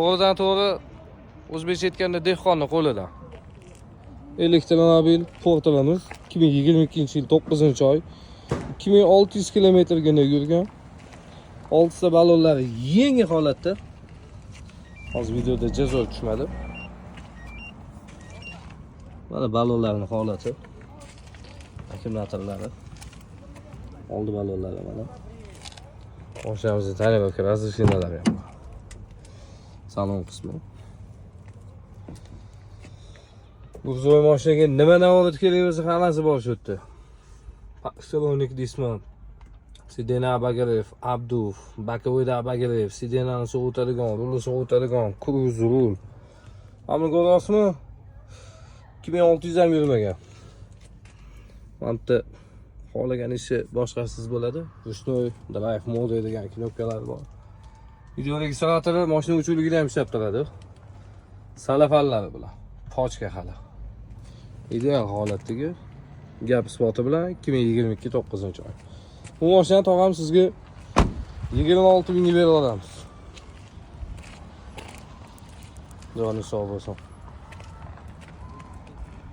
To'g'ridan to'g'ri, o'zbekcha aytganda, dehqonni qo'lidan. Elektromobil Porterimiz 2022 yil 9-oy, 2600 kilometrgina yurgan. Oltita ballonlari yangi holatda. Hozir videoda zo'r tushmadi. Mana ballonlarning holati. Akkumulyatorlari. Oldi ballonlari mana. Mashinamizni тонировка, разрешения lari ham bor. Salon qismi. Грузовой mashinaga nima nazorat kerak bo'lsa, hammasi bor shu yerda. Парктроник deysizmi? Сиденье обогрев, обдув, боковой обогрев, сиденье ni sovutadigan, rulni sovutadigan, круиз rul. Hamma ko'ryapsizmi? 2600 ham yurmagan. Mana bitta xohlagan ishi boshqasiz bo'ladi. Ручной drive mode degan knopkalar bor. Video registratori mashina o'chuvligida ham ishlab turadi. Salafanlari bilan. Pochka hali. Ideal holatdagi, gap isboti bilan 2022 9-oy. Bu mashinani, tog'am, sizga 26 mingga berib olamiz. Joni sog' bo'lsin.